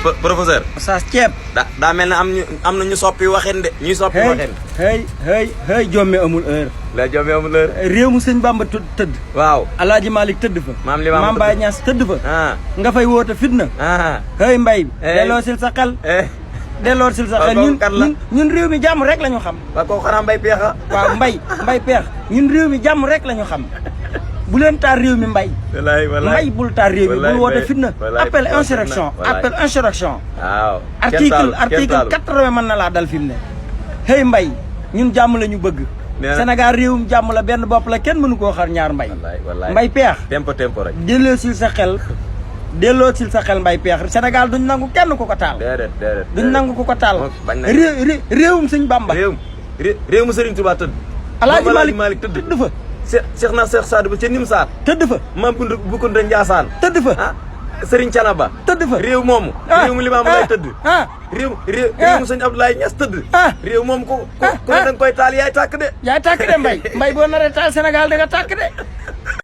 professeur. Oustaz Ceeb. daa mel ne am na ñu soppi waxin de. ñuy soppi waxin. hey jomme amul heure. la jomme amul heure. réew mu sëñ Bamba tëdd. waaw Alaaji Malick tëdd fa. Maam Baye Niass tëdd fa. nga fay woote fitna. hey mbay. delloo sil sa xel. delloo sil sa xel ñun réew mi jàmm rek la ñu xam. waaw kooku xanaa mbay peex a. waaw mbay peex ñun réew mi jàmm rek la ñu xam. bu leen taar réew mi mbay. mbay bul taar réew mi bul woote fitna. appel insurrection. waaw article 80 mën na laa dal fi mu ne. hey mbay ñun jàmm la ñu bëgg. Sénégal réewum jàmm la benn bopp la kenn mënu koo xar ñaar mbay. mbay peex. tempo rek. delloo sil sa xel. delloo sil sa xel mbay peex Sénégal duñ nangu kenn ku ko taal. déedéet duñ nangu ku ko taal. réewum sëñ Bamba. réewum Serigne Touba tëdd. Alaaji Malick tëdd fa. Cheikh Sadou ba ca Nimsaat. tëdd fa. Maam bu Kounta Ndiassane. tëdd fa. ah Serigne Thiénaba. tëdd fa réew moomu. réew mu Limaamu Laay tëdd. réew mu sëñ Abdoulaye Niass tëdd. réew moomu ku ne danga koy taal yaay tàkk de. yaay tàkk de mbay boo naree taal Sénégal da nga tàkk de.